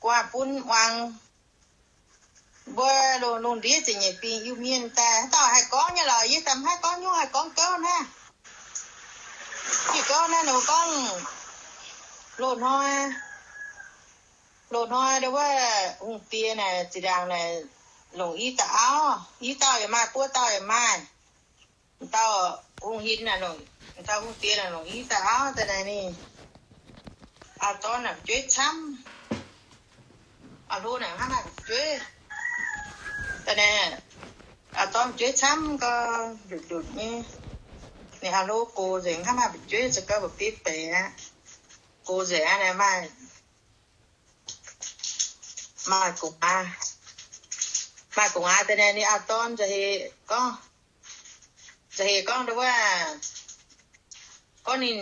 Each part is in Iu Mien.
waac-bun muangx mbuo lungh ndiev zingh nyeic fingx Iu-Mienh daaih. Haaix dauh haih gorngv nyei lorqc, yie daaih maiv haih gorngv nyungc, haih gorngv gouv naaiv. Yie gouv naaiv nor gorngv, loz-hnoi, loz-hnoi ndau wuov hungh diex naaic zinh ndaangc naaic longc i dauh auv, i dauh yaac maaih, buo dauh yaac maaih. Dauh hungh hinc naaic, dauh hungh diex naaic longc i dauh auv daaih naaic ninh, auv-dorn naaic fu'jueiv camv, auv-hlo naaic hnangv maaih fu'jueiv. Daaih naaic, auv-dorn fu'jueiv camv gau, ndutc ndutc nyei. Ninh auv-hlo gox nzengc, hnangv maaih fu'jueiv, za'gengh mbu'bieiv beic aqv. Gox nzengc aqv, naaic maaih, maaih gu'nguaaz, maaih gu'nguaaz daaih naaic ninh auv-dorn za'heh gorngv, za'heh gorngv ndau wuov, gorngv ninh,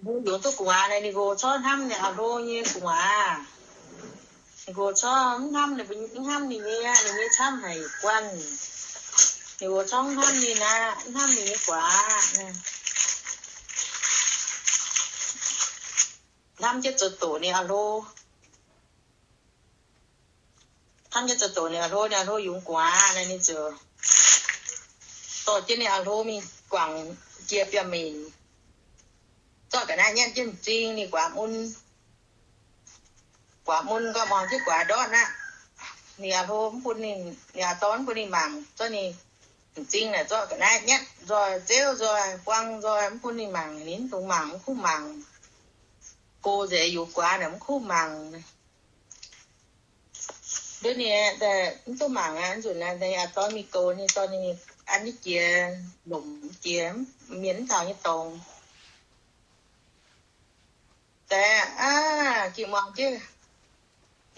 ninh yungz duqv gu'nguaaz naaic, ninh nqox corc hnamv ninh auv-hlo nyei gu'nguaaz. Ninh nqox corc mv hnamv ninh, mv hnamv ninh nyei aqv, ninh nyei camv haic guanh. Ninh nqox corc mv hnamv ninh aqv, mv hnamv ninh nyei guaax. Hnamv jienv zoux doqc ninh auv-hlo. Hnamv jienv zoux doqc ninh auv-hlo, ninh auv-hlo yungz gu'nguaaz naaic, ninh ziouc dorh jienv ninh auv-hlo mingh guangc jiex biauv-minc. Zorqv ga'naaiv nyatv jienv m'zing ninh guaax mun. Guaax mun gau, muangx jienv guaax ndortv aqv. Ninh auv-hlo mv bun ninh, ninh auv-dorn mv bun ninh mangc, zorqv ninh m'zing naaic zorqv ga'naaiv nyatv nzoih, zeuv nzoih, buang nzoih, mv bun ninh mangc. Ninh mv dungx mangc, mv kuv mangc. Gox nzengc, yungz guaax naaic mv kuv mangc. Nduov ninh daaih mv duqv mangc aqv. Nzunc naaiv ninh auv-dorn mingh goux ninh, dorh ninh an jienv jiex, lomc jiex mienh mv taux nyei dorngx. Daaih aav, ging muangx jienv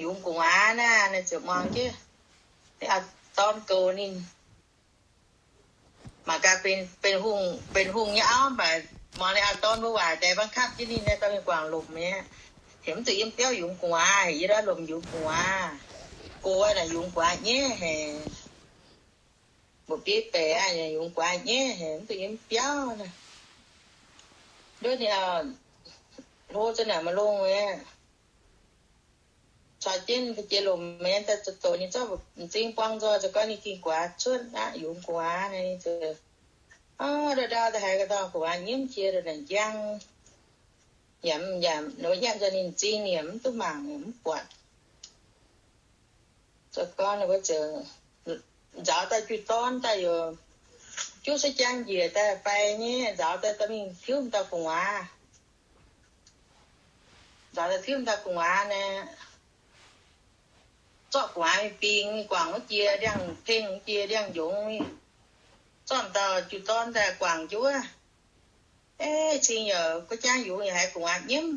yungz gu'nguaaz naaic, ninh ziouc muangx jienv ninh auv-dorn goux ninh. Mangc gaax benx, benx hungh, benx hungh nyei auv, mv baac muangx ninh auv-dorn mbuo waac deix, mv kapv jienv ninh naaiv dorh mingh guangc lomc mi'aqv. Heuc mv zuqc yiem biauv yungz gu'nguaaz, heuc yie ndortv lomc yungz gu'nguaaz. Gox naaic yungz guaax nyaiv haic. Mbu'bieiv beic aqv, yungz guaax nyaiv haic, mv zuqc yiem biauv naaic. Nduov ninh auv-hlo za'naaic maiv longx mi'aqv. Caux jienv jiex lomc mi'aqv, daaih zoux doqc ninh zorqv m'zing buang nzoih, zoux gorngv ninh ging guaax cuotv aqv, yungz gu'nguaaz naaic, ninh ziouc, ov, ndau ndau daaih haiz ga'ndorm gu'nguaaz nyiemv jiex ndongc naaic njang. Yaac, yaac nor nyatv nzoih ninh m'zing, ninh yaac mv duqv mangc, mv buatc. Zoux gorngv ninh mbuo ziouc nzaaux daaih jiu dorn daaih, yaac juqv se jang njiec daaih fai nyei, nzaaux daaih dorh mingh tiuv m'dauh gu'nguaaz. Nzaaux daaih tiuv m'dauh gu'nguaaz naaic, zorqv gu'nguaaz mingh bingx, guangc wuov jiex ndiangx-pengh, jiex ndiangx-njongz, zorqv m'dauh jiu dorn daaih guangc jienv wuov. Eix cing yaac gu'jang yungz yaac haiz gu'nguaaz nyiemv.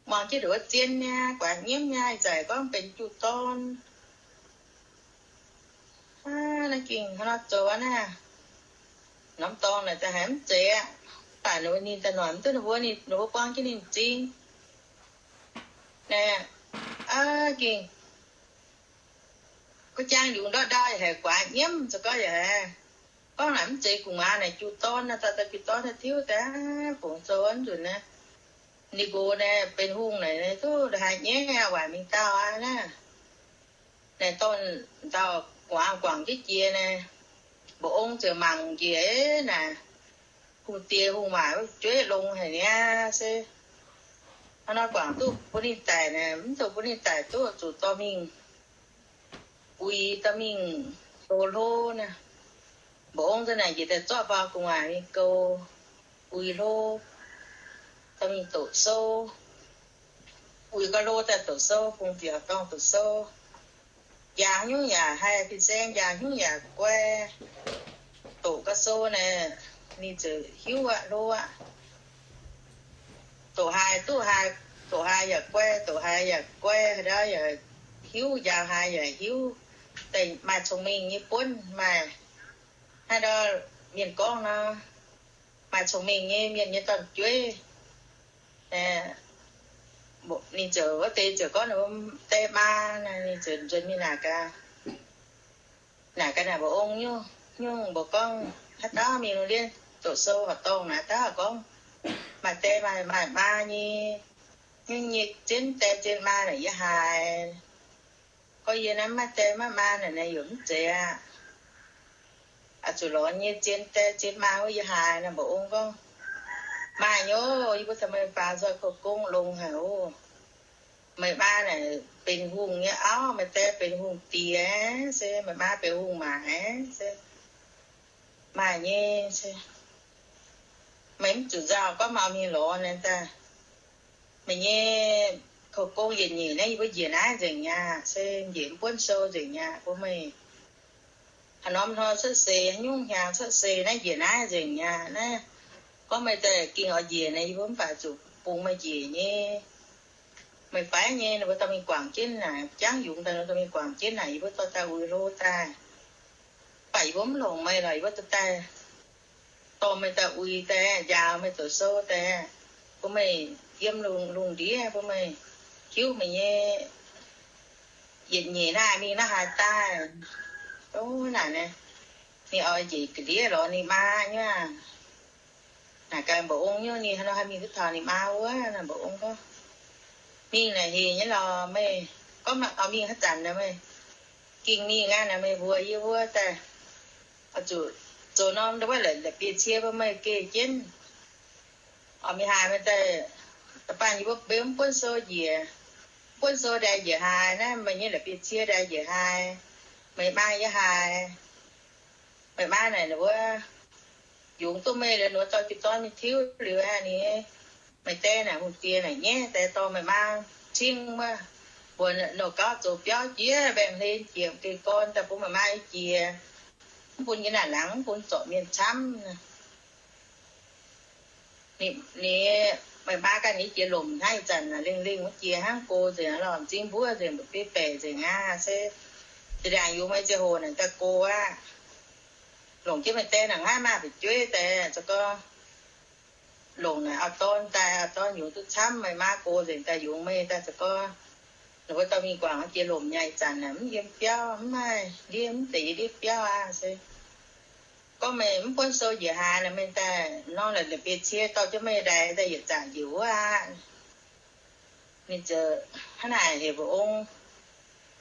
Muangx jienv ndongc wuov zien niaa, gu'nguaaz nyiemv niaa, ih zanc gorngv benx jiu dorn. Aav, naaiv gengh hnangv nor zoux aqv naaiv. Norm dorngx naaic daaih haiz mv zeiz aqv. Mv baac ninh daaih noic mv duqv ninh mbuo, ninh mbuo buang jienv ninh m'zing. Naaic, aav, gengh gu'jang yungz ndortv ndau yaac haiz gu'nguaaz nyiemv, zoux gorngv yaac haiz gorngv naaic mv zeiz gu'nguaaz naaic jiu dorn naaic, daaih daaih jiu dorn naaic tiuv daaih fungx zoux nzunc naaiv. Ninh mbuo naaic benx hungh naaic, duqv haiz nyaiv waaic mingh dauh aqv naaiv. Naaic dorh dauh gu'nguaaz guangc jienv jiex naaic, mba'ong ziouc mangc njiec naaic, hungh diex hungh maac fu'jueiv longx haic niaa se. Hnangv nor guangc duqv bun ninh daic naaic, mv zuqc bun ninh daic duqv zuqc dorh mingh uix, dorh mingh goux hlo naaic. Mba'ong za'naaic njiec daaih zorqv faaux gu'nguaaic mingh goux, uix hlo, dorh mingh doqc sou, uix gau hlo daaih doqc sou, bungx bieqc dorngh doqc sou. Njang nyungc yaac haih, fin-saeng njang nyungc yaac guai. Doqc gau sou naaic, ninh ziouc hiuv aqv, hlo aqv. Doqc haaix duqv haaix, doqc haaix yaac guai, doqc haaix yaac guai, haaix ndau yaac hiuv, njang haaix yaac hiuv. Daaih maaih cong-mengh nyei buonv, maaih haaix ndau mienh gorngv nor, maaih cong-mengh nyei mienh nyei dorn-jueiv. Ninh ziouc wuov deix ziouc gorngv ninh mbuo die maa, ninh ziouc nzuonx mingh naaic gaax, naaic gaax naaic mbuo ong nyungc, nyungc mbuo gorngv haaix dauh mingh lungh ndiev doqc sou horqc dorngh naaic, haaix dauh gorngv maaih die maaih, maaih maa nyei. nyei zien die zien maa naaic yie haiz. Gorngv yie naaiv maiv die maiv maa naaic, naaic yaac mv zeiz aqv. Oix zuqc lorz nyei zien die zien maa wuov yie haiz. Naaic mbuo ong gorngv, maaih nyei, yie mbuo caux meih faaux nzoih kouv gong longx haic oc. Meih maa naaic benx hungh nyei auv, meih die benx hungh diex, se meih maa benx hungh maaic, se maaih nyei, se meih mv zuqc nzauh gorngv maaih mingh lorz naaic daaih. Meih nyei kouv gong yietc nyeic naaiv yie mbuo njiec naaiv nzengc mi'aqv, se njiec mv buonv sou nzengc mi'aqv. Mbuo meih haaix norm hnoi cuotv seix, haaix nyungc hnyangx cuotv seix naaiv njiec naaiv nzengc mi'aqv. Naaiv gorngv meih daaih gengh oix njiec naaic, yie mbuo mv baac zuqc bungx meih njiec nyei. Meih faix nyei, ninh mbuo dorh mingh guangc jienv naaic, jangv yungz daaih ninh mbuo dorh mingh guangc jienv naaic, yie mbuo dorh daaih uix hlo daaih. Mv baac yie mbuo mv longc meih lorqc, yie mbuo dorh daaih, dorh meih daaih uix daaih, njaaux meih zoux sou daaih, bun meih yiem lungh lungh ndiev, bun meih hiuv meih nyei yietc nyeic naaiv mingh naaiv haaix daaih. Ov, naaic naaic, ninh oix njiec ga'ndiev lorz ninh maa nyei aqv. Naaic gaax mbuox ong nyei, ninh haaix nor haih mingh duqv taux ninh maa wuov? Naaic mbuox ong gorngv, mingh naaic hec nyei lorqc meih. Gorngv oix mingh haaix zanc naaic meih gengh mingh aqv. Naaic meih mbuox yie wuov daaih, oix zuqc zoux norm ndau wuov la'bieiv-cie bun meih geh jienv. Oix mingh haaix meih daaih, da'faanh yie mbuo beu mv buonv sou njiec, mv buonv sou ndaix njiec haaix naaiv, meih nyei la'bieiv-cie ndaix njiec haaix, meih maa yie haaix. Meih maa naaic wuov yungz duqv meih liuz, ninh mbuo dorh jiu-dorn mingh tiuv liuz aqv, ninh, meih die naaic hungh diex naaic nyaiv daaih dorh meih maa cingv wuov, mbuox nouh gauv zoux biauv jiex mbaengx-hlen jiex gengh gorn daaih bun meih maa jiex, mv bun yie naaic laangz, mv bun zorc mienh camv. Ninh, meih maa ganh nyei jiex lomc hnangv ih zanc naaic, lengh lengh wuov jiex hnangv go nzengc lorqc, m'zing mbuov nzengc, mba'biei baeqc nzengc aqv. Se zinh ndaangc yungz meih ziangh hoc naaic daaih go aqv. Longc jienv meih die naaic nqa'haav maaih fu'jueiv daaih za'gengh longc naaic auv-dorn daaih, auv-dorn yungz duqv camv, meih maa go nzengc daaih yungz meih daaih za'gengh, ninh mbuo dorh mingh guangc jiex lomc nyei ih zanc naaic mv yiem biauv, mv maaih ndiev, mv zeiz yie ndiev biauv aqv. Se gorngv meih mv buonv sou njiec haaix naaic, meih daaih norm la'bieiv-cie dorh jienv meih ndaix daaih yietc zanc njiec wuov aqv. Ninh ziouc hnangv naaic heuc mbuo ong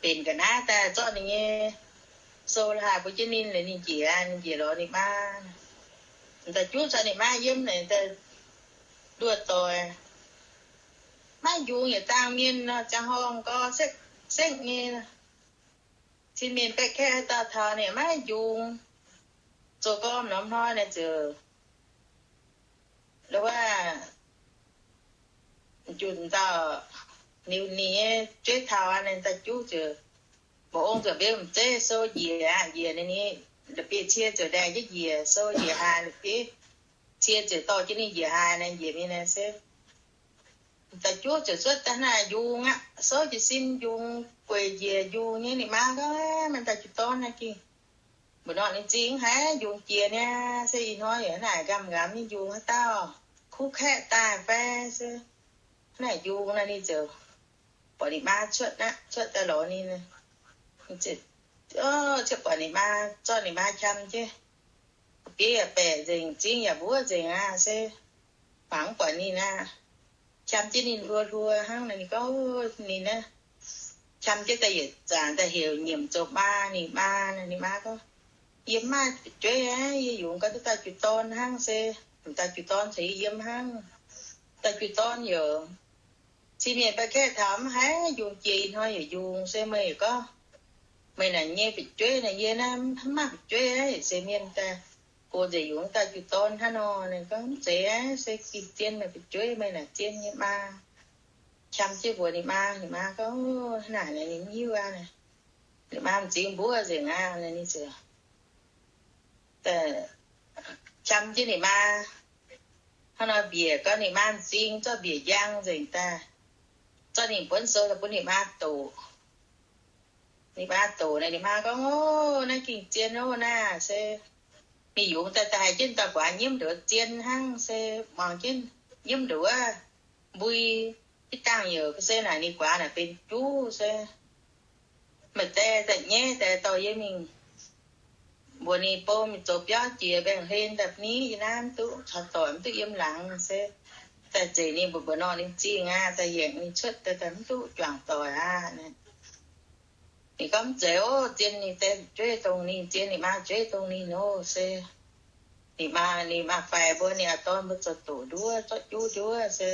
benx ga'naaiv daaih zorqv ninh nyei sou la'haaix bun jienv ninh, liuz ninh njiec, ninh njiec lorz ninh maa. Daaih juv caux ninh maa yiem naaic daaih nduov doic, maiv njungx yietc dangh mienh nor, ziangh horngh gau sekv-sekv nyei. Cin mienh baeqv kaeqv haaix dauh taux ninh maiv njungx, zoux gormx norm hnoi naaic ziouc wuov, junc dauh liuz ninh nyei jueiv taux aqv, ninh daaih juv ziouc, mbuo ong ziouc mbienv m'zeiv sou njiec aqv, njiec ninh, la'bieiv-cie ziouc ndaix jienv njiec sou njiec haaix, la'bieiv-cie ziouc dorh jienv ninh njiec haaix naaic, njiec mingh naaic se daaih juv ziouc cuotv daaih hnangv naaic njungx aqv, souv jiez sin njungx, gueic njiec njungx nyei. Ninh maa gorngv, maiv daaih jiu-dorn naaiv gengh mbu'ndongx ninh zingh haiz njungx jiex niaa, se ih hnoi yaac hnangv naaic nqamh nqamx nyei njungx haaix dauh kuv kaeqv daaih fai se hnangv naaic njungx naaic. Ninh ziouc buatc ninh maa cuotv aqv, cuotv daaih lorz ninh, ninh ziouc, o, ziouc buatc ninh maa, zorqv ninh maa qam jienv. Bieiv yaac baeqc nzengc, zingh yaac mbuov nzengc aqv, se mangc mv buatc ninh aqv. Qam jienv ninh hluo hluo hnangv naaic, ninh gorngv ninh naaiv qam jienv daaih yietc zanc daaih heuc nyiemc zoux maa, ninh maa, ninh maa gorngv, yie mv maaih fu'jueiv aqv, yie yungz gau duqv dauh jiu-dorn hnangv se, m'daaih jiu-dorn caux yie yiem hnangv. Dauh jiu-dorn yaac cin mienh baeqv kaeqv taux mv haiz njungx jiex, ih hnoi yaac njungx, se meih yaac gorngv meih naaic nyei fu'jueiv naaic, yie naaiv mv maaih fu'jueiv aqv. Yietc seix mienh daaih gox nzengc yungz dauh jiu-dorn hnangv nor. Ninh gorngv, mv zeiz aqv, se gengh zien meih fu'jueiv, meih naaic zien nyei maa. Qam jienv mbuox ninh maa, ninh maa gorngv, hnangv naaic ninh mv hiuv aqv. Ninh maa m'zing mbuov nzengc aqv. Ninh ziouc qam jienv ninh maa. Hnangv nor mbiec gorngv ninh maa m'zing zorqv mbiec njang nzengc daaih, zorqv ninh buonv sou daaih bun ninh maa doqc. Ninh maa doqc naaic, ninh maa gorngv, o, naaiv gengh zien ov, naaiv se mingh yungz daaih, daaih haiz jienv dauh guaax nyiemv ndongc zien hnangv, se muangx jienv nyiemv ndongc wuov mbui, jiex dangh youc se naaic ninh guaax naaic benx juv se. Maaih deix daaih nyaiv daaih dorh yie mingh mbuox ninh bou mingh zoux biauv jiex mbaengx-hlen daaih ni, yie naaiv mv duqv caux doic, mv duqv yiem laangz se. Daaih zeic ninh mbuo mbuoqc nor ninh zingh aqv, daaih yienc ninh cuotv daaih, daaih mv duqv juangc doic aqv. Ninh gorngv mv zeiz oc, zien ninh daaih fu'jueiv dongh ninh, zien ninh maa fu'jueiv dongh ninh oc se. Ninh maa, ninh maa faix mbuo, ninh a'dorn mbuo zoux doqc nduov, zorqv juv nduov se.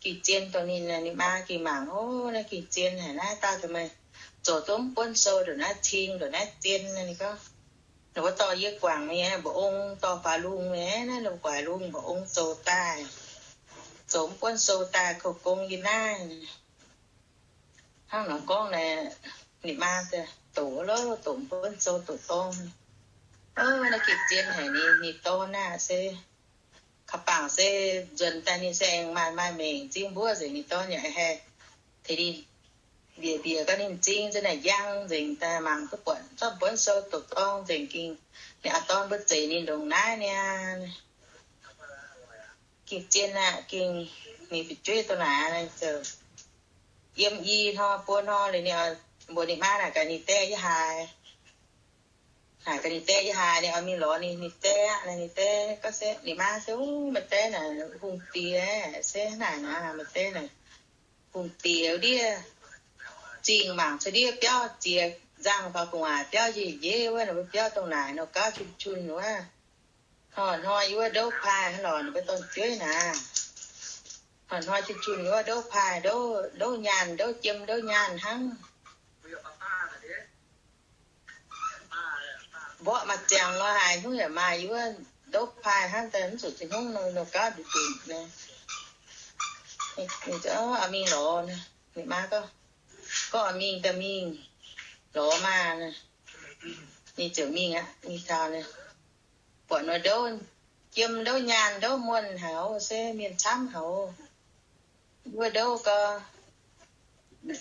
Ging-zien dongh ninh, ninh maa ging mangc oc, naaiv ging-zien haic naaiv, daaih zuqc meih zoux duqv mv buonv sou ndongc naaiv cing ndongc naaiv zien. Ninh gorngv, ninh mbuo dorh yie guangc nyei, mba'ong dorh faaux lungh nyei, naaiv ninh guaix lungh mba'ong zoux daaih, zoux mv buonv sou daaih kouv gong yie naaiv. Hnangv nor gorngv naaic, ninh maa doqc loh, doqc mv buonv sou doqc dorng. Naaiv ging-zien haic ninh, ninh dorn naaiv se, ka'bangc se nzuonx daaih ninh se aengx maaih, maaih mengh zingv mbuov nzengc, ninh dorn yaac haih tengx ninh mbiec mbiec gau ninh zingh za'naaic njang nzengc daaih mangc duqv buatc zorqv mv buonv sou doqc dorng nzengc. Ging, ninh a'dorn mbuo zeic ninh ndongc naaiv niaa. Ging-zien aqv, ging, ninh fu'jueiv dongh naaic ziouc yiem i hnoi buo hnoi liuz ninh mbuox ninh maa naaic gaax ninh daeh yiem haaix. Naaic gaax ninh daeh yiem haaix, ninh oix mingh lorz ninh, ninh daeh aqv. Ninh daeh gorngv se, ninh maa se, Uv, meih daeh naaic hungh diex se naaic naaic, meih daeh naaic hungh diex ndiev, zingh mangc cuotv ndiev biauv ziex nzangh faaux gu'nguaaic biauv njiec njiec wuov, ninh mbuo biauv dongh naaic nor gauv qun qun wuov. Hnoi-hnoi yiem wuov ndouv paaih hnangv lorz ninh mbuo dorn-jueiv naaic. Hnoi-hnoi qun qun yiem wuov ndouv paaih, ndouv, ndouv nyaanh, ndouv jiem, ndouv nyaanh hnangv. Mborqv maaih ziangx lorz haaix nyungc yaac maaih yiem wuov ndouv paaih hnangv, daaih mv zuqc zinh hnungv nor gauv nduqc nduqc naaic. Ninh oix mingh lorz, ninh maa gorngv, gorngv oix mingh daaih mingh lorz maah. Ninh ziouc mingh aqv, mingh taux naaic, buatc nor ndouv jiem, ndouv nyaanh, ndouv muonh haic se mienh camv haic. Wuov ndouv gau,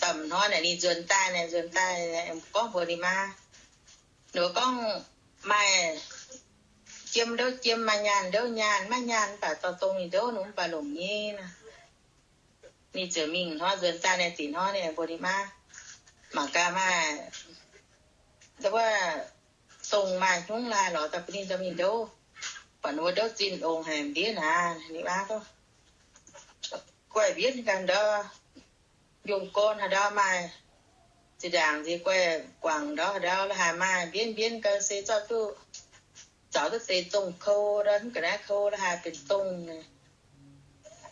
da'hnoi naaic ninh nzuonx daaih, ninh nzuonx daaih gorngv mbuox ninh maa, ninh gorngv, maaih jiem ndouv jiem, maaih nyaanh ndouv nyaanh, maiv nyaanh mv baac dorh dongh ninh ndouv nor mv baac longc nyei naaic. Ninh ziouc mingh hnoi nzuonx daaih naaic, da'hnoi ninh mbuox ninh maa, mangc gaax maaih, wuov, dongh maaih hnyungv laaih lorz daaih bun ninh dorh mingh ndouv. Buatc wuov ndouv zinh longx haic ndiev naaic, ninh maa gorngv, guaih mbienv ganh ndau, yungh gorn haaix ndau maaih, zinh ndaangc nziex guaih guangc ndau haaix ndau la'haaix maaih mbienv mbienv gau se zorqv duqv, zaux duqv deix dongh kou ndau, mv ga'naaiv kou la'haaix benx dongh.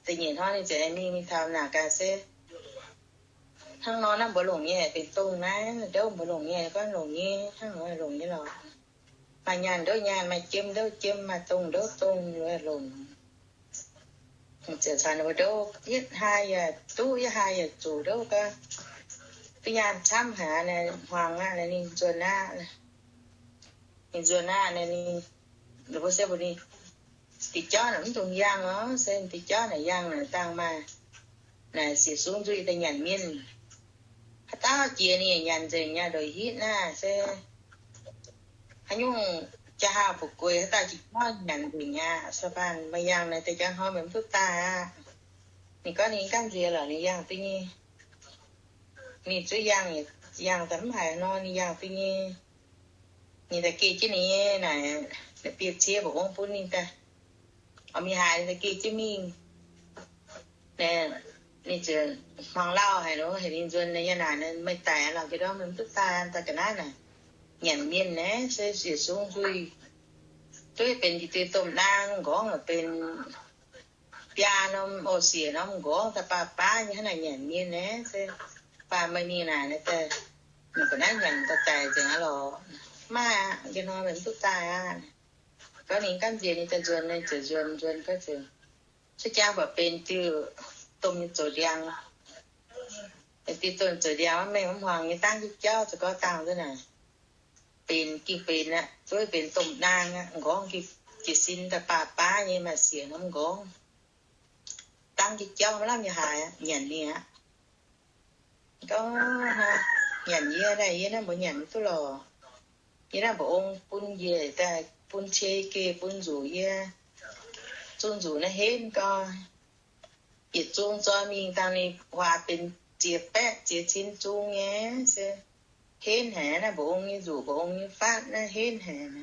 Da'nyeic hnoi ninh ziouc mingh, mingh taux naaic gaax se hnangv nor naaiv mbuo longc nyei benx dongh naaiv, ndouv mbuo longc nyei, gorngv longc nyei, hnangv nor longc nyei lorqc. Maaih nyaanh ndouv nyaanh, maaih jiem ndouv jiem, maaih dongh ndouv dongh, longc. Ziouc caux ninh mbuo ndouv, yietv haaix yaac duqv, yietv haaix yaac zuqc ndouv gau. Duqv nyaanh camv haic, hmuangx aqv, ninh nzuonx aqv. Ninh nzuonx aqv, ninh, ninh mbuo se mbuox ninh, diuh jauv naaic mv dungx yangh oc, se diuh jauv naaic yangh naaic dangh maaih naaic siec sung nzuih daaih nyanc mienh. Haaix dauh jiex ninh nyanc nzengc nyei, ndongc hitv naaiv se haaix nyungc jaa haah fu'jueiv haaix dauh jiex jauv nyanc nzengc aqv. Sa baan maaih yangh naaic deix jangx hnoi meih mv duqv daaih aqv. Ninh gorngv ninh ganh nziex lorqc, ninh yangh duqv nyei. Ninh zuqc yangh, yangh daaih mv haiz nor, ninh yangh duqv nyei. Ninh daaih geh jienv ninh nyei naaic, naaic biei cie mba'ong bun ninh daaih. Oix mingh haaix, ninh daaih geh jienv mingh. Ninh ziouc hmuangx lauh haic nor, heuc ninh nzuonx, ninh yangh naaic, meih daic lorqc, jiex ndorm meih mv duqv daaih, daaih ga'naaiv naaic nyanc mienh naaiv se siec sung nzuih. Duqv benx jiex deix domh naang, m'nqorngv benx biaa norm, o, siec norm m'nqorngv daaih baav baav nyei hnangv naaic nyanc mienh naaiv se. Baac meih mingh naaic, naaiv daaih, meih ga'naaiv nyanc daaih daic nzengc aqv lorqc. Maiv aqv, njang hnoi meih mv duqv daaih aqv. Gorngv ninh ganh nziex ninh daaih nzuonx, ninh ziouc nzuonx, nzuonx gau ziouc, cuotv jangx baac benx diuh domh zoux ndiangx. Diuh domh zoux ndiangx maiv mengh maiv hmuangx nyei, dangv jienv jauv zoux gau dangh nzunc naaic. Benx ging benx aqv, zuov benx domh naang aqv, m'nqorngv jiez sin daaih baav baav nyei, maaih siec norm m'nqorngv. Dangv jienv jauv maiv lamh nyei haaix aqv, nyanc ninh aqv. Gorngv, nyanc yie daaih, yie naaiv mbuo nyanc mv duqv lorqc. Yie naaiv mba'ong bun njiec daaih, bun cie geh bun nzuqc yie. Zung nzuqc naaiv henv gau. Yietc zung zoi mingh dangh ninh huaax benx ziex baeqv ziex cin zung nyei se. Henv haic naaiv mba'ong nyei nzuqc, mba'ong nyei fatv naaiv henv haic.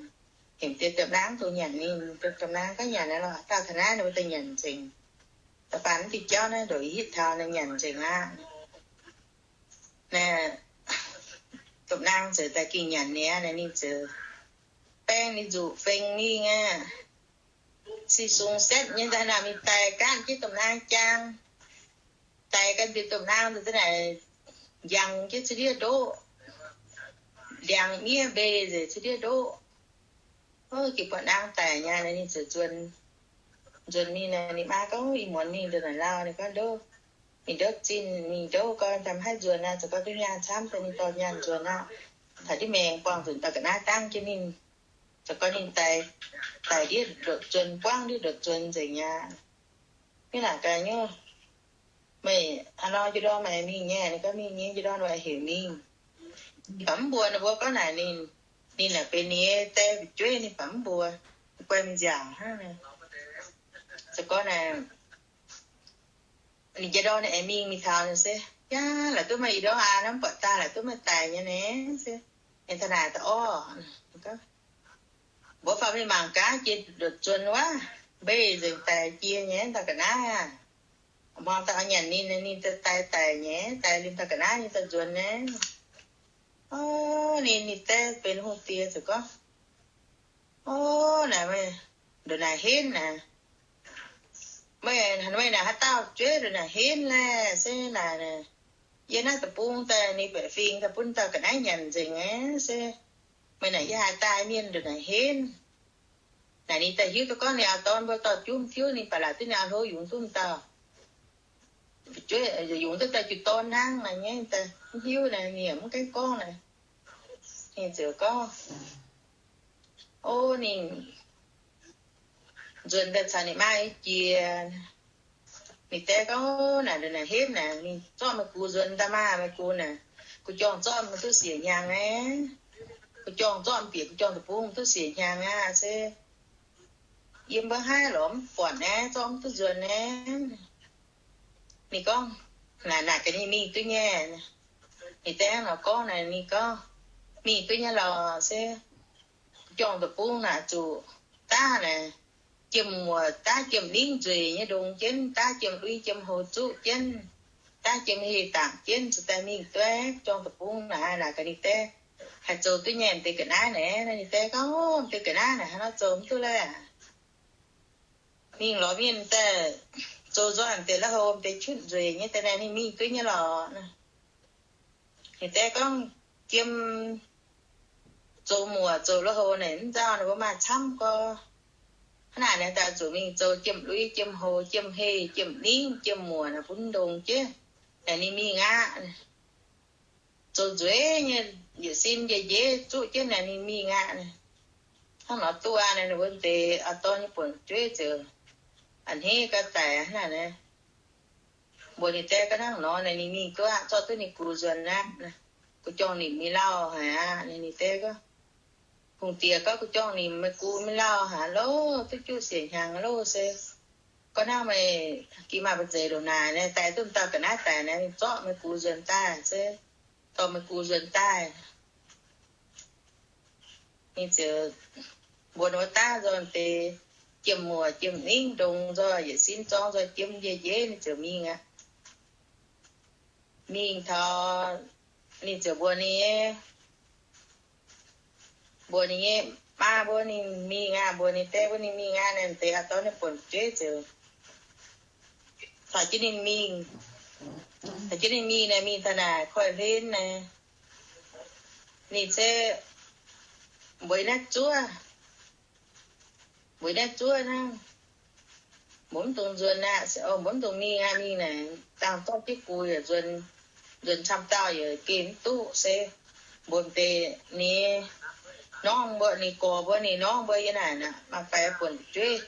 Hemx deix dopv-naang dongh nyanc ninh, dopv-naang gaav nyanc naaiv lorqc, dauh taux naaiv ninh mbuo daaih nyanc nzengc. Da'faanh diuh jauv naaiv ndongc i hitv taux naaiv nyanc nzengc aqv. Naaiv domh naang ziouc daaih gengh nyanc niaa, naaiv ninh ziouc baeng ninh nzuqc feng mingh aqv. Si sung setv nyei daaih naaic mingh daic ganh jienv domh naang jaang. Daic ganh bieqc domh naang nzengc daaih naaic njang jienv ciev ndiev ndoqv, ndiangx miev mbei nzengc ciev ndiev ndoqv. Ov, jiex buatc naang daic nyei, ninh ziouc nzuonx, nzuonx mingh naaic ninh maa gorngv, ih muonz mingh ndongc naaic lauh, ninh gorngv ndoqv, mingh ndoqv zinh, mingh ndoqv gorn, daaih maiv haih nzuonx aqv, zoux gorn duqv nyaanh camv, daaih ninh dorh nyaanh nzuonx aqv. Taux diuh maengx buangh nzunc dauh ga'naaiv dangv jienv ninh, zoux gorn ninh daic, daic ndiev ndortv nzuonx, buangv ndiev ndortv nzuonx nzengc aqv. Mv naaic gaax nyuv, meih hnangv nor jiu ndorm meih mingh nyei? Ninh gorngv mingh nyei, jiu ndorm meih heuc mingh. Baac mv mbuox ninh mbuo gorngv naaic ninh, ninh naaic benx ninh nyei die fu'jueiv, ninh baac mv mbuox, guai mingh nziaauc hnangv. Zoux gorn naaic ninh jiu ndorm ninh aengx mingh, mingh taux ninh se, yaac laaix duqv meih ih ndorm aav, hnamv buatc daaih laaix duqv meih daic nyei naaic se, aengx taux naaic da'orv, mbuo faaux mingh mangc gaax, jiex ndortv nzuonx wuov, mbei nzengc daic jiex nyei, dauh ga'naaiv aac. Hmuangx daaih oix nyanc ninh, ninh daaih daic nyei, daic liuz dauh ga'naaiv ninh daaih nzuonx naaic. Ov, ninh, ninh die benx hungh diex ziouc gorngv, ov, naaic meih ndongc naaic henv naaic, meih, meih naaic haaix dauh fu'jueiv ndongc naaic henv laeh se naaic, yie naaiv deic-bung daaih ninh baeqc fingx daaih bun dauh ga'naaiv nyanc nzengc aqv se, meih naaic yie haaix dauh mienh ndongc naaic henv. Naaic ninh daaih hiuv duqv gorngv ninh auv-dorn mbuo dorh jumv tiuv ninh baac laaix duqv ninh auv-hlo yungz duqv dauh, yungz duqv dauh jiu-dorn hnangv naaic nyei, daaih mv hiuv naaic, ninh yaac mv gaengh gorngv naaic. Ninh ziouc gorngv, ov, ninh nzuonx daaih caux ninh maa jiex. Ninh die gorngv, naaic ndongc naaic henv naaic, mingh zorqv meih gux nzuonx daaih maah, meih gux naaic, guv jorngh zorqv meih duqv siec hnyangx aqv. Guv jorngh zorqv bieqc guv jorngh deic-bung duqv siec hnyangx aqv se, yiem mbuo haaix lorz mv buatc naaiv, zorqv mv duqv nzuonx naaiv. Ninh gorngv, naaic, naaic gaax ninh mingh duqv nyei. Ninh die hnangv nor gorngv naaic, ninh gorngv, mingh duqv nyei lorqc se, guv jorngh deic-bung naaic zuqc daav naaic, jiem-muoc daav jiem-ningv nzueic nyei ndongx jienv, daav jiem-lui jiem-hou zuqv jienv, daav jiem-heh dangc jienv, zuqc daaih mingh duqv guv jorngh deic-bung naaic, naaic gaax ninh die, haih zoux duqv nyei m'deix ga'naaiv naaic. Ninh die gorngv, m'deix ga'naaiv naaic hnangv nor zoux mv duqv laeh. Mingh lorz mienh daaih zoux nzoih m'deix la'hou, m'deix qutv nzueic nyei daaih naaic, ninh mingh duqv nyei lorqc. Ninh die gorngv, jiem zoux muoc zoux la'hou naaic mv nzauh, ninh mbuo maaih camv gorx. Hnangv naaic naaic daaih zuqc mingh zoux jiem-lui jiem-hou, jiem-heh jiem-ningv jiem-muoc naaic bun ndongx jienv naaic ninh mingh aqv. Zoux nzueic nyei, yietc sin njiec njiec zuqv jienv naaic ninh mingh aqv. Hnangv nor duqv aqv. Naaic ninh mbuo m'deix auv-dorn nyei buonc-jueiv ziouc a'hneiv gau daic hnangv naaic. Mbuox ninh die ga'hnangv nor naaic ninh mingh duqv aqv, zorqv duqv ninh gux nzuonx aqv. Guv jorngh nimc mingh lauh haic aqv. Ninh die gorngv, hungh diex gorngv, guv jorngh nimc meih gux mingh lauh haic loh, duqv juqv siec hnyangx loh se. Gorngv hnangv meih gih maaih mbu'ziex ndongc naaic, naaic daaih duqv dauh ga'naaiv daic naaic, ninh zorqv meih gux nzuonx daaih se, dorh meih gux nzuonx daaih. Ninh ziouc mbuox ninh wuov daav nzoih deix jiem-muoc jiem-ningv ndongx nzoih yietc sin zorng nzoih jiem njiec njiec, ninh ziouc mingh aqv. Mingh taux, ninh ziouc mbuox ninh nyei, mbuox ninh nyei maa mbuo ninh mingh aqv, mbuox ninh die mbuo ninh mingh aqv. Naaic deix auv-dorn nyei buonc-jueiv ziouc caux jienv ninh mingh. Caux jienv ninh mingh naaic, mingh taux naaic koiv-hlen naaic, ninh se mbuox naaiv zuov, mbuox naaiv zuov hnangv, mbuo mv dungx nzuonx aqv, mbuo mv dungx mingh aqv. Mingh naaic dangh zorqv jienv gux yaac nzuonx, nzuonx camv dauh yaac geh mv duqv se, mbuox deix ninh norngv mbuo, ninh gorx mbuo, ninh norngv mbuo yiem naaic, maaih faix buonc-jueiv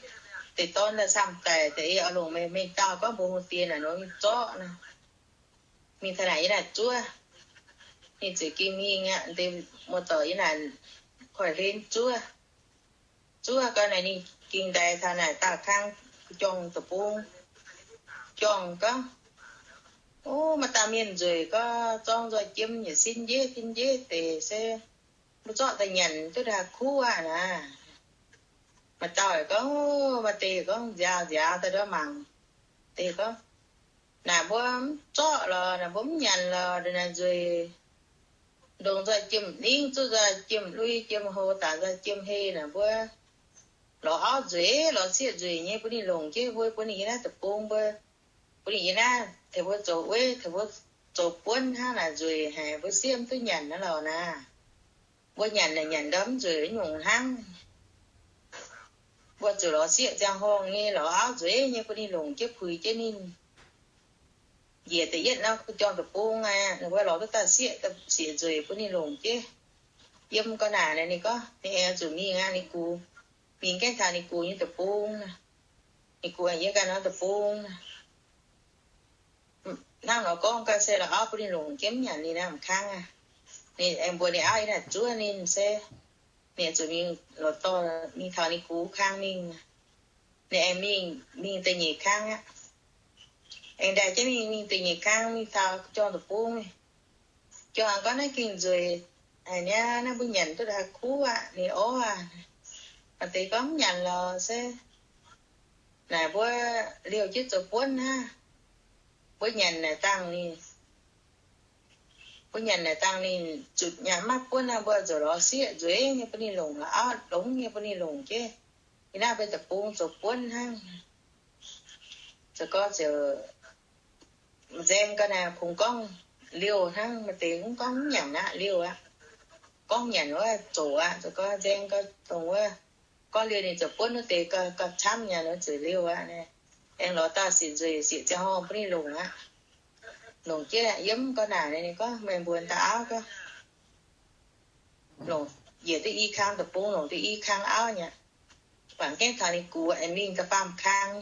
deix dorn daaih camv daic deix, oix longc meih mengh dauh gorngv mbuox hungh diex naaic nor mingh zorqv naaic. Mingh taux naaic yiem naaic zuov. Ninh ziouc gengh mingh aqv, deix muoz-doic yiem naaic koiv-hlen zuov. Zuov gau naaic ninh gengh ndaix taux naaic daauh kang guv jorngh deic-bung. Jorngh gorngv, ov, maaih dauh mienh nzueic gorngv zorng nzoih jiem yietc sin njiec sin njiec deix se, mbuo zorqv daaih nyanc duqv daaih kuv aqv naaic. Maaih dauh gorngv, maaih deix gorngv nziaaux nziaaux daaih ndortv mangc. deix gorngv, naaic mbuo mv zorqv lorz, naaic mbuo mv nyanc lorz, ndongc naaic nzueic, ndongc nzoih jiem ningv, zuqv nzoih jiem lui, jiem hlo, daaih nzoih jiem heh naaic mbuo lorz auv nzueic, lorz sieqv nzueic nyei, bun ninh longc jienv mbuo, bun ninh yiem naaiv deic-bung mbuo, bun ninh yiem naaiv tengx mbuo zoux weiv, tengx mbuo zoux buonv hnangv naaic nzueic haic, mbuo sieqv mv duqv nyanc naaiv lorz naaic. Mbuo nyanc naaic nyanc ndau mv nzueic nyungc hnangv. Mbuo zuqc lorz sieqv ziangh horngh nyei, lorz auv nzueic nyei, bun ninh longc jienv puix jienv ninh. Njiec da'yietv nor, gu'jorngh deic-bung aqv, ninh mbuo lorz duqv dauh sieqv, sieqv nzueic bun ninh longc jienv. Yiem gau naaic, ninh gorngv ninh aengx zuqc mingh aqv, ninh gux, mingh gaengh taux ninh gux nyei deic-bung. Ninh gux aengx yiem ganh norm deic-bung. Hnangv nor gorngv gau se lorz auv bun ninh longc jienv mv nyanc ninh naaiv m'kangv aqv. Ninh aengx mbuox ninh auv yiem naaic zuov ninh se, ninh zuqc mingh lorz dorh mingh taux ninh gux kang mingh. Ninh aengx mingh, mingh da'nyeic kang aqv. Aengx ndaix jienv mingh, mingh da'nyeic kang mingh taux gu'jorngh deic-bung. Gu'jorngh gorngv naaiv gengh nzueic haic niaa, naaiv mbuo nyanc duqv haih kuv aqv, ninh orv aqv. Maaih deix gorngv mv nyanc lorz se naaic mbuo liouh jienv zoux buonv hnangv. Mbuo nyanc naaic dangh ninh, mbuo nyanc naaic dangh ninh zuqc nyanc maiv buonv aqv, mbuo zuqc lorz sieqv nzueic nyei bun ninh longc, lorz auv longx nyei bun ninh longc jienv. Yiem naaiv mbuo deic-bung zoux buonv hnangv. Zoux gau ziouc nzaeng gau naaic kungx gorngv liouh hnangv, maaih deix mv gorngv mv nyanc aqv, liouh aqv. Gorngv nyanc wuov zoqc aqv. Zoux gau nzaeng gau dongh wuov gorngv liouh ninh zoux buonv wuov deix gau, gau camv nyanc wuov zuqc liouh aqv. Aengx lorz dauh sieqv nzueic, sieqv ziangh horngh bun ninh longc aqv. Longc jienv yiem gau naaic, ninh gorngv meih mbuox dauh auv gorngv, longc, njiec duqv i kang deic-bung, longc duqv i kang auv nyei. Baac gaengh taux ninh gux aengx mingh da'faam kang.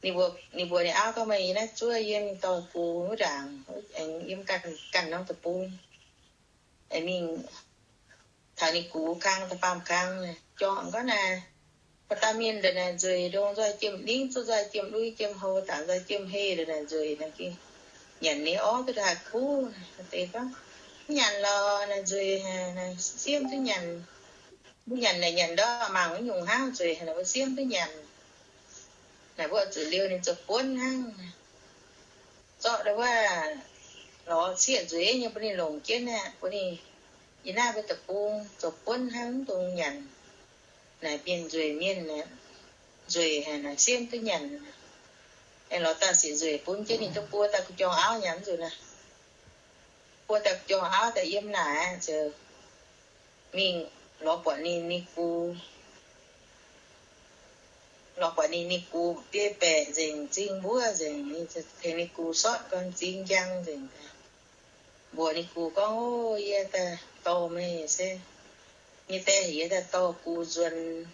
Ninh mbuox, ninh mbuox ninh auv gorngv, meih yiem naaiv zuov yie mingh dorh gux wuov ndaangc, aengx yiem ganh, ganh norm deic-bung. Aengx mingh taux ninh gux kang, da'faam kang. Jorngh gorngv naaic, baac dauh mienh ndongc naaic nzueic, ndongc nzoih jiem ningv, zuqv nzoih jiem lui, jiem hlo, daaih nzoih jiem heh, ndongc naaic nzueic naaic, nyanc ninh orv duqv haih kuv. Deix gorngv, mv nyanc lorz, naaic nzueic, naaic siev mv duqv nyanc. Mbuo nyanc naaic nyanc ndortv mangc wuov nyungc hnangv, nzueic haic, naaic mbuo siev mv duqv nyanc. Naaic mbuo zuqc liouh ninh zoux buonv hnangv. Zorqv deix wuov lorz sieqv nzueic nyei bun ninh longc jienv aqv, bun ninh yiem naaiv mbuo deic-bung zoux buonv hnangv, mv dungx nyanc. Naaic mienh nzueic mienh, nzueic haic, naaic siev mv duqv nyanc. Aengx lorz dauh sieqv nzueic bun jienv ninh duqv buo dauh gu'jorngh auv nyanc nzunc naaic. Buo dauh gu'jorngh auv daaih yiem naaic ziouc mingh lorz buatc ninh, ninh gux, lorz buatc ninh, ninh gux biei baeqc nzengc, m'zing mbuov nzengc, ninh tengx ninh gux sortv gau m'zing njang nzengc. Mbuox ninh gux gorngv, Ov, yie daaih dorh meih se, yie daaih, yie daaih dorh gux nzuonx.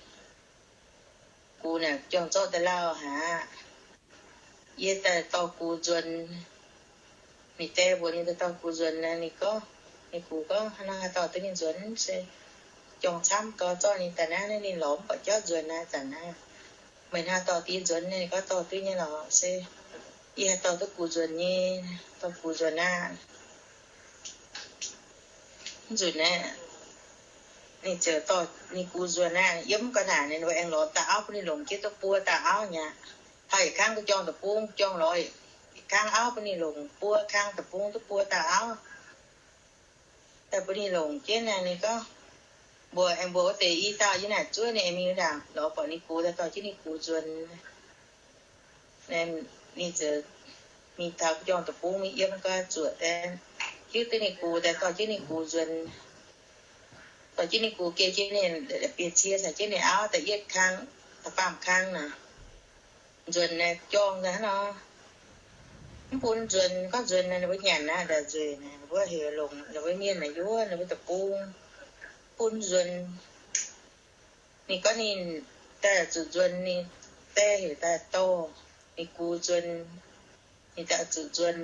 Gux naaic juang zorqv daaih lauh haic aqv. Yie daaih dorh gux nzuonx. Ninh die mbuox ninh daaih dorh gux nzuonx naaic, ninh gorngv, ninh gux gorngv, Hnangv haaix dorh duqv ninh nzuonx se juang camv gau, zorqv ninh daaih naaiv, ninh lorz mv buatc jauv nzuonx naaiv zanc naaiv. Meih hnangv dorh die nzuonx? Ninh gorngv, Dorh duqv nyei lorqc. Se yie haih dorh duqv gux nzuonx nyei, dorh gux nzuonx aqv. Mv nzunc naaiv, ninh ziouc dorh ninh gux nzuonx aqv. Yiem ga'naaic ninh aengx lorz dauh auv bun ninh longc jienv duqv buo dauh auv nyei aqv. Taux yietc kang gu'jorngh deic-bung, gu'jorngh lorz yietc kang auv bun ninh longc, buo kang deic-bung duqv buo dauh auv daaih bun ninh longc jienv naaic. Ninh gorngv, mbuox, aengx mbuox wuov deix i dauh yiem naaic zuov, ninh aengx mingh ndaangc lorz buatc ninh gux daaih dorh jienv ninh gux nzuonx. Ninh ziouc mingh taux gu'jorngh deic-bung mingh yiem gau zuoqc daaih, hiuv duqv ninh gux daaih dorh jienv ninh gux nzuonx. Dorh jienv ninh gux geh jienv ninh, bienx cie caux jienv ninh auv da'yietv kang, da'faam kang naaic, nzuonx naaic jorng daaih hnangv nor. Mv bun nzuonx, gorngv nzuonx naaic ninh mbuo nyanc aqv, ndau nzueic naaic, ninh mbuo heuc longc ninh mbuo mienh naaic yuov ninh mbuo deic-bung, bun nzuonx. Ninh gorngv ninh daaih zuqc nzuonx, ninh die heuc daaih dorh ninh gux nzuonx. Ninh daaih zuqc nzuonx,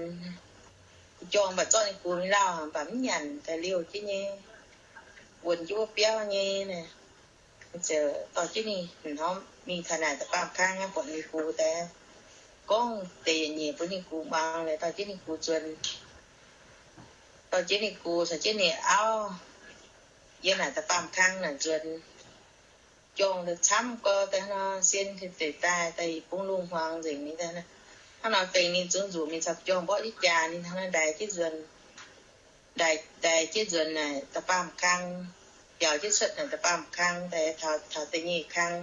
gu'jorngh mv baac zorqv ninh gux mingh lauh, mv baac mv nyanc, daaih liouh jienv nyei, wuonx jienv wuov biauv nyei naaic. Ziouc dorh jienv ninh hnamv mingh taux naaic da'faam kang aqv, buatc ninh gux daaih gorngv deix yietc nyeic bun ninh gux muangx, dorh jienv ninh gux nzuonx. Dorh jienv ninh gux caux jienv ninh auv yiem naaic da'faam kang naaic nzuonx. jorngh daaih camv gau daaih nor, sien deix daaih, daaih bungx lungh hmuangx nzengc ninh daaih. Hnangv nor dengh ninh zunc nzuqc mingh caux jorngh mborqv jienv jaax ninh hnangv nor ndaix jienv nzuonx, ndaix, ndaix jienv nzuonx naaic da'baamh kang, biaux jienv cuotv naaic da'baamh kang daaih taux, taux da'nyeic kang.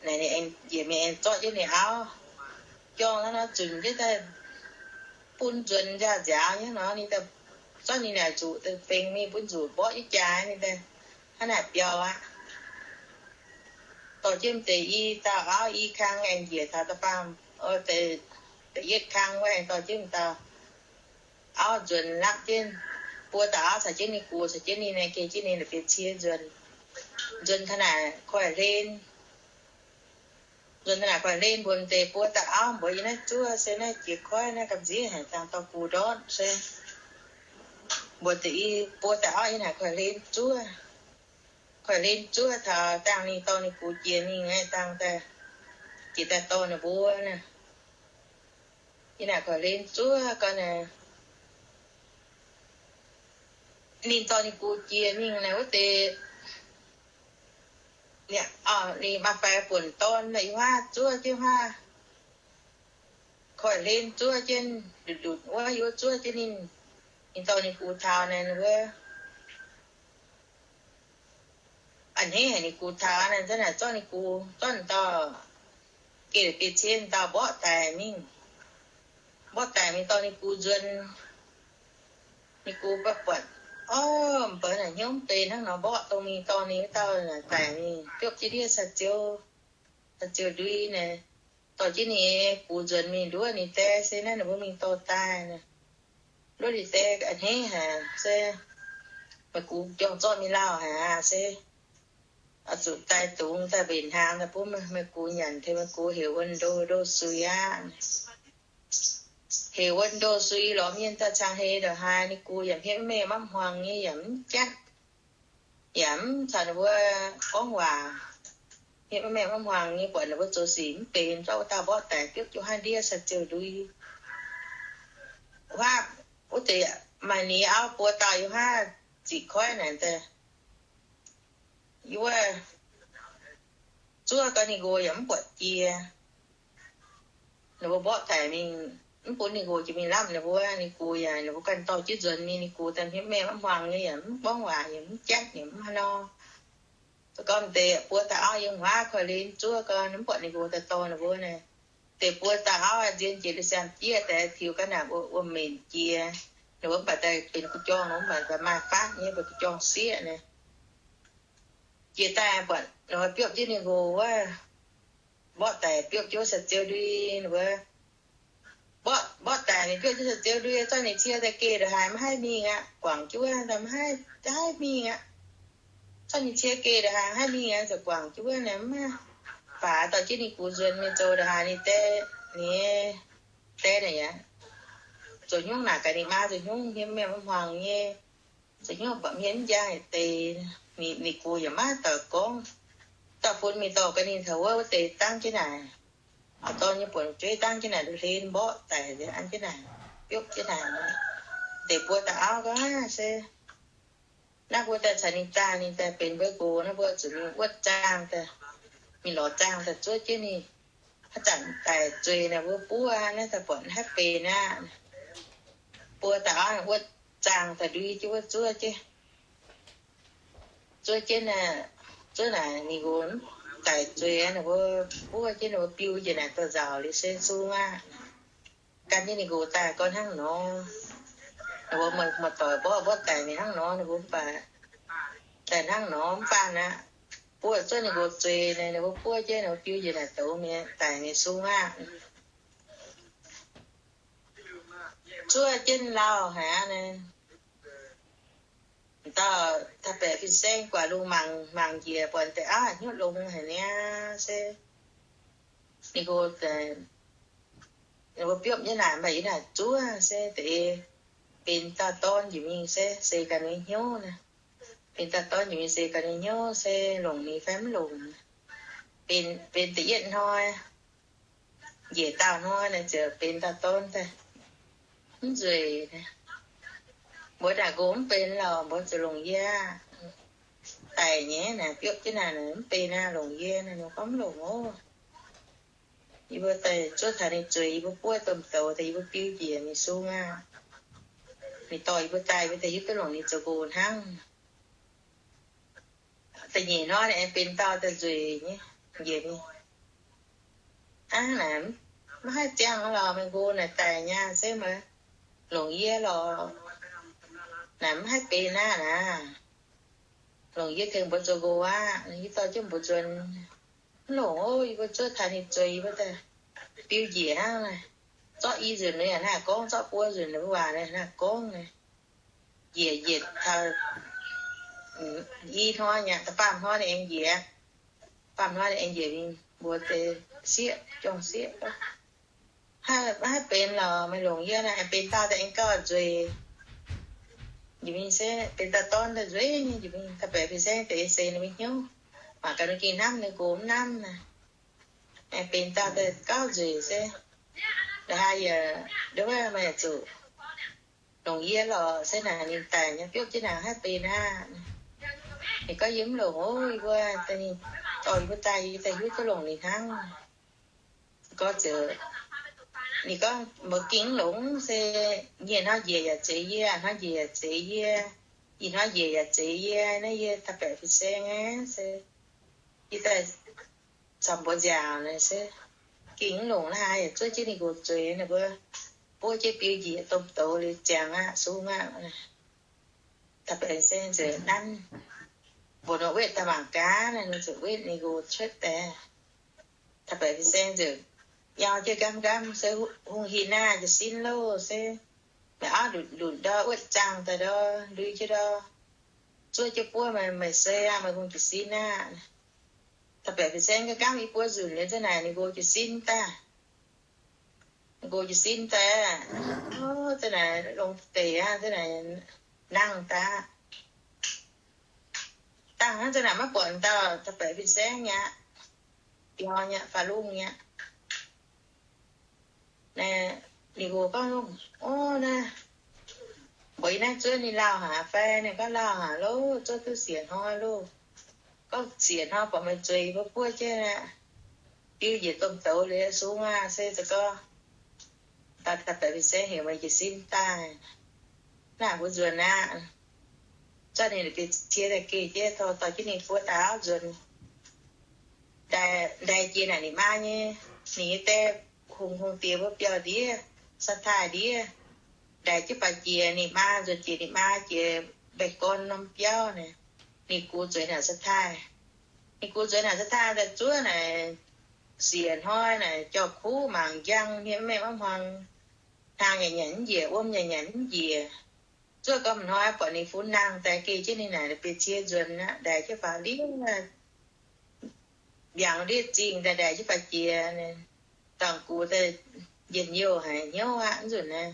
Naaic ninh aengx njiec mingh aengx zorqv jienv ninh auv. Jorngh hnangv nor zunc jienv daaih bun nzuonx nziaaux-nziaaux nyei nor, ninh daaih zorqv ninh naaic nzuqc daaih fengx mingh bun nzuqc mborqv jienv jaax ninh daaih hnangv naaic biaux aqv. Dorh jienv deix i dauh auv i kang aengx njiec taux da'baamh, da'yietv kang wuov aengx dorh jienv dauh auv nzuonx lapv jienv, buo dauh auv caux jienv ninh gux, caux jienv ninh naaiv geh jienv ninh la'bieiv-cie nzuonx, nzuonx taux naaic koiv-hlen, nzuonx taux naaic koiv-hlen mbuo m'deix buo dauh auv mbuox yie naaiv zuov se naaiv jiex koiv naaiv gamh nziev haic, dangh dorh gux ndortv se mbuox deix i buo dauh auv yiem naaic koiv-hlen zuov. Koiv-hlen zuov taux dangh ninh dorh ninh gux jiex mingh aeqv, dangh daaih jiex daaih dorh ninh mbuo naaic. Yiem naaic koiv-hlen zuov gau naaic, ninh dorh ninh gux jiex mingh naaic wuov deix, ninh maaih faix buonc dorn naaic, yiem huaav zuov jienv huaav, koiv-hlen zuov jienv ndutc ndutc wuov, yiem wuov zuov jienv ninh, ninh dorh ninh gux taux naaic wuov a'hneiv haic ninh gux taux naaic, zanc naaic zorqv ninh gux, zorqv dauh geh la'bieiv-cie dauh mborqv daic mingh. Mborqv daic mingh dorh ninh gux nzuonx. Ninh gux buatc, orv, mbeix naaic hnyouv mv benx hnangv nor, mborqv dongh mingh dorh ninh wuov dauh naaic daic mingh biopv jienv ndiev caux ziouv, caux ziouv ndui naaic, dorh jienv ninh gux nzuonx mingh nduov ninh die se naaiv ninh mbuo mingh dorh daaih naaic. Nduov ninh die a'hneiv haic se, meih gux jorng zorqv mingh lauh haic aqv se, oix zuqc daaih dungx daaih mbenc hnaangx daaih bun meih gux nyanc tengx meih gux heuc wuon ndo ndo suix aqv. Heuc wuon ndo suix lorz mienh daaih cang heix ndongc haaix, ninh gux yaac hmien mv mengh maiv hmuangx nyei, yaac mv jatv, yaac mv caux ninh mbuo gorngv waac. Hmien mv mengh maiv hmuangx nyei, buatc ninh mbuo zoux sic mv benx, zorqv wuov dauh mborqv daic biopv jienv haaix ndiev caux ziouv ndui. Huaav wuov deix maaih ni auv buo dauh yiem huaav ziqc koiv naaic daaih, yie wuov zuov gau ninh nqox yaac mv buatc jiex. Ninh mbuo mborqv daic mingh, mv bun ninh nqox jiex mingh lamh ninh mbuo, ninh gux yaac ninh mbuo ganh dorh jienv nzuonx mingh, ninh gux daaih hmien mv mengh maiv hmuangx nyei, yaac mv gorngv waac, yaac mv jatv, yaac mv haaix nor. Se gorngv deix buo dauh auv yiem huaav koiv-hlen zuov gau, mv buatc ninh nqox daaih dorh ninh mbuo naaic. Deix buo dauh auv nzien jiex liuz siang-jieqv daaih tiux ga'naaiv wuom-menc jiex. Ninh mbuo mv baac daaih benx gu'jorng, ninh mbuo mv baac daaih maaih fatv nyei, benx gu'jorng sieqv naaic. Jiex daaih buatc ninh mbuo biopv jienv ninh nqox wuov, mborqv daic biopv jienv wuov caux ziouv ndui, ninh mbuo mborqv daic ninh biopv jienv caux ziouv ndui, zorqv ninh cie daaih geh ndongc haaix maiv haih mingh aqv, guangc jienv wuov maiv haih, maiv haih mingh aqv. Zorqv ninh cie geh ndongc haaix maiv haih mingh aqv, ziouc guangc jienv wuov naaic mv baac dorh jienv ninh gux nzuonx mingh zoux ndongc haaix ninh die, ninh die naaic yaac zoux hnyouv naaic gaax ninh maa, zoux hnyouv hmien mv mengh maiv hmuangx nyei, zoux hnyouv buatc hmien mv njang haic deix, ninh gux yaac maiv doix gorngv. Dauh bun mingh dorh gaax ninh taux wuov, wuov deix dangv jienv naaic, auv-dorn nyei buonc-jueiv dangv jienv naaic, hlen mborqv daic an jienv naaic, biopv jienv naaic, deix buo dauh auv gau se naaiv mbuo daaih caux ninh zaah, ninh daaih benx mbuo nqox, naaiv mbuo zuqc mingh wuotv zaangh daaih, mingh lorz zaangh daaih zuov jienv ninh. Haaix zanc daic zueiz naaic mbuo buov naaiv daaih buatc haih benx aqv. Buo dauh auv wuotv zaangh daaih ndui jienv wuov zuov jienv, zuov jienv, zuov naaic ninh nqox daic zueiz, ninh mbuo buov jienv ninh mbuo biu njiec naaic dorh nzauc liuz se sung aqv. Gan jienv ninh nqox daaih gau hnangv nor. Ninh mbuo muoz-doic mborqv mborqv daic mingh hnangv nor, ninh mbuo mv baac daaih hnangv nor mv baac naaic, buov zuov ninh nqox zueiz naaic, ninh mbuo buov jienv ninh mbuo biu njiec naaic douz mienh daic mingh sung aqv. Zuov jienv lauh haic aqv naaic. Dauh taux baeqc fin-saeng guaax lungh mangc mangc njiec buatc deix auv hnyouv longx haic niaa se, ninh mbuo, ninh mbuo biopv nyei naaic, mv baac yie naaic zuov se deix benx dauh dorn njiec mingh se seix gaax ninh hnyouv naaic. Benx dauh dorn njiec mingh seix gaax ninh hnyouv se longc ninh fai mv longc. Benx, benx da'yietv hnoi, njiec dauh hnoi naaic ziouc benx dauh dorn daaih. Mv nzueic. Mbuo naaic nqox mv benx lorqc, mbuo zuqc longc yie aqv. daic nyei naaic, biopv jienv naaic, mv benx naaic, longc yie naaic. Ninh gorngv, mv longc oc. Yie mbuo daaih zuov taux ninh zueiz, yie mbuo buov domh douz daaih, yie mbuo biu njiec mingh sung aqv. Ninh dorh yie mbuo daaih, yie mbuo daaih hiuv duqv longc ninh zoux nqox hnangv. Da'nyeic hnoi naaic aengx benx dauh daaih nzueic nyei, njiec mingh. Aav, naaic mv haih ziangh lorqc, meih nqox naaic daic nyei se maiv longc yie lorqc. Naaic mv haih benx aqv naaic. Longc yie tengx mbuo zoux nqox aqv. Yie dorh jienv mbuox nzuonx, mv longc oc. Yie mbuo zuov taux ninh zueiz, yie mbuo daaih biu njiec hnangv naaic. Zorqv i nzunc ninh yaac hnangv gorngv, zorqv buo nzunc ninh mbuo waac naaic hnangv gorngv naaic. Njiec njiec taux i hnoi nyei, da'faam hnoi ninh aengx njiec. Faam hnoi ninh aengx njiec mingh mbuox deix sieqv, jorng sieqv, mv haih benx lorqc, meih longc yie naaic, aengx benx dauh daaih aengx gauh nzueic. Njiec mingh se benx dauh dorn daaih nzueic nyei, njiec mingh da'baeqc fin-saeng deix seix ninh mingh hnyouv, mangc gaax ninh gengh hnamv ninh nqox mv hnamv naaic. Aengx benx dauh daaih gauh nzueic se, la'haaix yaac nduov meih zuqc longc yie lorqc se naaic, ninh daic nyei, biopv jienv naaic haih benx aqv. Ninh gorngv, yie mv longc oc. Yie mbuo daaih, ninh dorh yie mbuo daaih, yie daaih hiuv duqv longc ninh hnangv. Gorngv ziouc, ninh gorngv, mbuo gengh mv longc se, nyieh hnoi njiec yaac zeiz yie, hnoi njiec yaac zeiz yie, ih hnoi njiec yaac zeiz yie, naaiv yie da'baeqc fin-saeng aqv se, yie daaih camv mbuox nziaauc naaic se, gengh mv longc la'haaix yaac zuov jienv ninh nqox zueiz, ninh mbuo buov jienv biu njiec domh douz liuz ziangx aqv, sung aqv. Da'baeqc fin-saeng nzengc nanv, mbuox ninh wetv daaih mangc gaax naaic, ninh ziouc wetv ninh nqox cuotv daaih. Da'baeqc fin-saeng nzengc nyau jienv nqamv nqamv se, hungh hinc naaic, jiez sin loh se, meih auv ndutc ndutc ndau, wuotv zaangh daaih ndau, ndui jienv ndau, zuov jienv buov meih, meih se aqv, meih hungh jiez sin aqv. Da'baeqc fin-saeng nqamv nqamv i buo nzunc liuz, za'naaic ninh nqox jiez sin daaih. Nqox jiez sin daaih, o, za'naaic longx deix aqv, za'naaic nangh daaih. Dangh hnangv za'naaic maiv buatc dauh da'baeqc fin-saeng aqv, biaux nyei, faaux lungh nyei. Ninh nqox gorngv, o, naaiv, mbuox yie naaiv zuov ninh lauh haic fai? Ninh gorngv, lauh haic loh, zuov duqv siec hnoi loh. Gorngv siec hnoi buatc meih zueiz, mbuo buov jienv aqv, biu njiec domh douz liuz sung aqv se za'gengh daaih, daaih baeqc fin-saeng heuc meih jiez sin daaih, naaic mbuo nzuonx aqv. Zorqv ninh la'bieiv-cie daaih geh jienv, dorh jienv ninh buo dauh auv nzuonx. Ndaix, ndaix jiex naaic ninh maa nyei, ninh nyei die, hungh, hungh diex mbuo biauv-ndiev, สะใภ้ ndiev. Ndaix jienv baac jiex ninh maa, nzuonx jiex ninh maa jiex mbaengx-gorn norm biauv naaic, ninh gux zueiz naaic สะใภ้. Ninh gux zueiz naaic สะใภ้ daaih zuov naaic, siec hnoi naaic jauv-kuv mangc njang, hmien mv mengh maiv hmuangx, hnaangx nyanc nyanc mv njiec, wuom nyanc nyanc mv njiec. Zuov gormx hnoi buatc ninh fun nangh daaih geh jienv ninh naaic la'bieiv-cie nzuonx aqv, ndaix jienv faaux ndiev, mbiaangx ndiev zingh daaih ndaix jienv faaux jiex. Dangh gux daaih njien-youh haic hnyouv aqv. Nzunc naaiv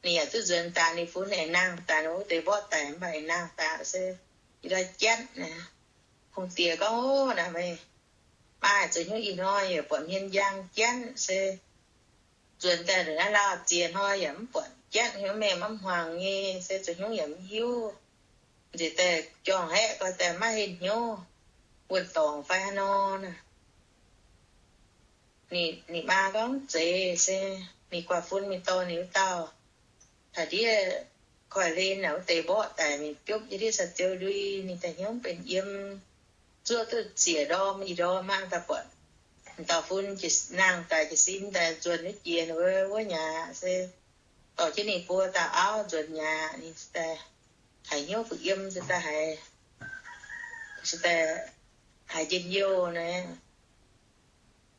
ninh yaac duqv nzuonx daaih, ninh fun aengx nangh daaih, ninh wuov deix mborqv daic mv baac aengx nangh daaih se, yie ndau jatv naaic. Hungh diex gorngv, o, naaic meih maa zoux hnyouv ih hnoi yaac buatc hmien njang jatv se, nzuonx daaih ndongc naaiv lauh ziex hnoi yaac mv buatc jatv, hnyouv mengh maiv hmuangx nyei se zoux hnyouv yaac mv hiuv. Nziex daaih jorngh haeqv gau daaih maiv henh hnyouv, wuonh dorngc fai haaix nor naaic. Ninh, ninh maa gorngv mv zeiz se, ninh guaax fun mingh dorh ninh wuov dauh taux ndiev koiv-hlen naaic wuov deix mborqv daic mingh biopv jienv ndiev caux ziouv ndui, ninh daaih hnyouv mv benx yiem, zuov duqv ziec ndorm ih ndorm aqv. Daaih buatc dauh fun nangh daaih jiez sin daaih nzuonx wuov jiex ninh wuov, wuov nyei se dorh jienv ninh buo dauh auv nzuonx nyei, ninh daaih haiz hnyouv kuh yiem, se daaih haiz, se daaih haiz njien-youh naaic.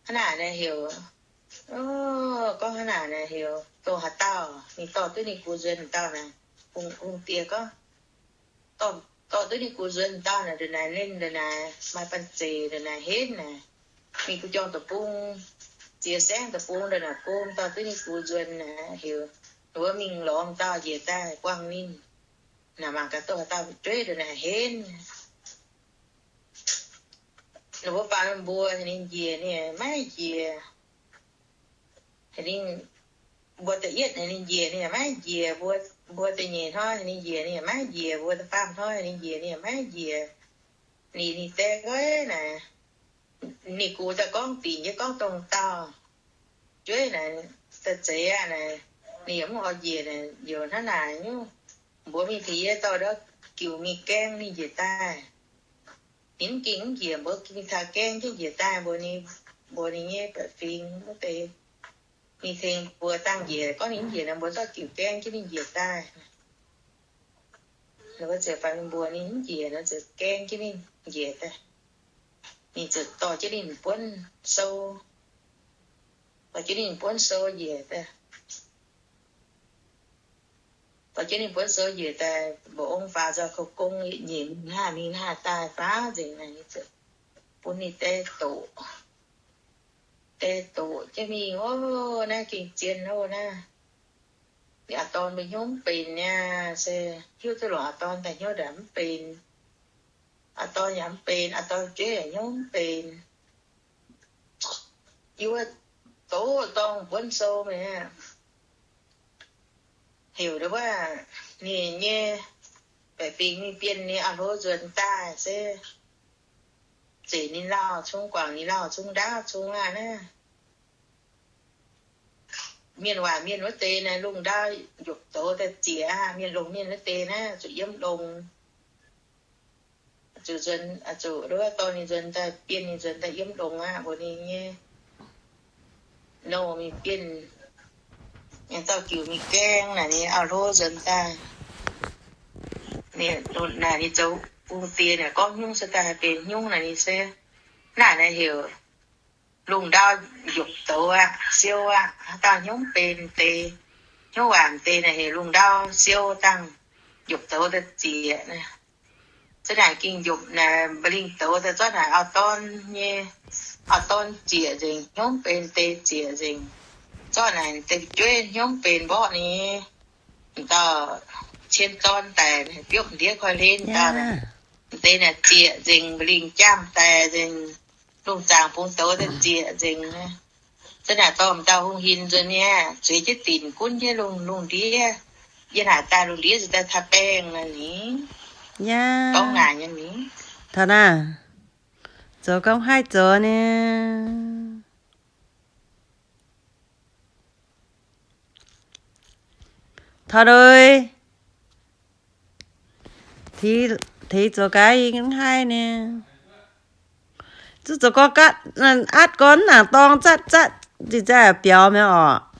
Hnangv naaic naaic heuc, o, gorngv hnangv naaic naaic heuc dongh haaix dauh, ninh dorh duqv ninh gux nzuonx dauh naaic. Hungh, hungh diex gorngv, dorh, dorh duqv ninh gux nzuonx dauh naaic, ndongc naaic ninh ndongc naaic maaih banh zeic, ndongc naaic henv naaic. Mingh guh jorm deic-bung, ziex saengv deic-bung ndongc naaic gong, dorh duqv ninh gux nzuonx naaic heuc wuov mingh lorz dauh njiec daaih buangh ninh. Naaic mangc gaax dongh haaix dauh fu'jueiv ndongc naaic henv. Ninh mbuo faaux mbuo heuc ninh njiec, ninh maiv njiec. Heuc ninh, mbuo da'yietv heuc ninh njiec, ninh maiv njiec. Mbuo, mbuo da'nyeic hnoi heuc ninh njiec, ninh maiv njiec. Mbuo da'faam hnoi heuc ninh njiec, ninh maiv njiec. Ninh, ninh die nqoi naaic, ninh gux daaih gorngv dingc nyei gorngv dongh dauh jueiv naaic, daaih zeiz aqv naaic, ninh yaac mv oix njiec naaic, youc hnangv naaic nyungc. Mbuox mingh tengx yie dorh ndau giux mingh gaeng ninh njiec daaih. Ninh mv ging mv njiec, mbuox ging taux gaeng jienv njiec daaih, mbuox ninh, mbuox ninh nyei baeqc fingx wuov deix. Ninh tengx mbuo dangh njiec, gorngv ninh mv njiec nor, mbuox dorh giux gaeng jienv ninh njiec daaih. Ninh mbuo ziouc faix mbuox ninh mv njiec nor, ziouc gaeng jienv ninh njiec daaih. Ninh ziouc dorh jienv ninh buonv sou, dorh jienv ninh buonv sou njiec daaih. Dorh jienv ninh buonv sou njiec daaih, mbuox ong faaux nzoih kouv gong nyeic mingh hnangv, mingh hnangv daaih faaux nzengc naaic, ninh ziouc bun ninh die doqc. Die doqc jienv mingh, o, naaiv gengh zien loh naaiv. Ninh auv-dorn mbuo hnyouv mv benx niaa, se hiuv duqv longc auv-dorn daaih hnyouv ndaangc mv benx. Auv-dorn yaac mv benx, auv-dorn jueiv yaac hnyouv mv benx. Yie wuov doqc dorngh buonv sou mi'aqv. Heuc ndau wuov, ninh nyei baeqc fingx mingh bienh ninh auv-hlo nzuonx daaih se zeix ninh lauh cong, guangc ninh lauh cong, ndaauv cong aqv naaiv. Mienh waac mienh wuov deix naaiv lungh ndau njopc douz daaih zieqc aqv. Mienh longc mienh wuov deix naaiv zuqc yiem longx. Zuqc nzuonx, zuqc ndau wuov dorh ninh nzuonx daaih, bienh ninh nzuonx daaih yiem longx aqv, mbuox ninh nyei. Nor mingh bienh, mingh dorh giux mingh gaeng naaic, ninh auv-hlo nzuonx daaih. Ninh, naaic ninh zoux bung diex naaic gorngv hnyungv se daaih haih benx hnyungv naaic ninh se, naaic naaic heuc lungh ndau njopc douz aqv, siou aqv, haaix dauh hnyouv mv benx deix, hnyouv waanc deix naaic heuc lungh ndau siou dangh njopc douz daaih zieqc naaic. Za'naaic ging njopc naaic mba'lingh douz daaih zorqv naaic auv-dorn nyei, auv-dorn zieqc nzengc, hnyouv mv benx deix zieqc nzengc. Zorqv naaic deix jueiv hnyouv mv benx mborqv ninh, dauh cien dorn daic, biopv ndiev koi hlen dauh naaic, deix naaic zieqc nzengc, mba'lingh jaamv daic nzengc, lungh zaangc bungx douz daaih zieqc nzengc. Za'naaic dorh m'dauh hungh hinc nzuonx mi'aqv, zueiz jienv dinc gunv jienv lungh, lungh ndiev. Yie naaic daaih lungh ndiev nzuonx daaih taux baengh naaic ni. Gorngv naaic nyei ni. Taux naaiv, zoux gorngv haih zoux ni. Taux lui, teix zoux gaax yie mv haih ni. Zuqc zoux gorngv atv gorngv naaic dorng zatv zatv, zinh zaaih biaux mi'aqv orqc.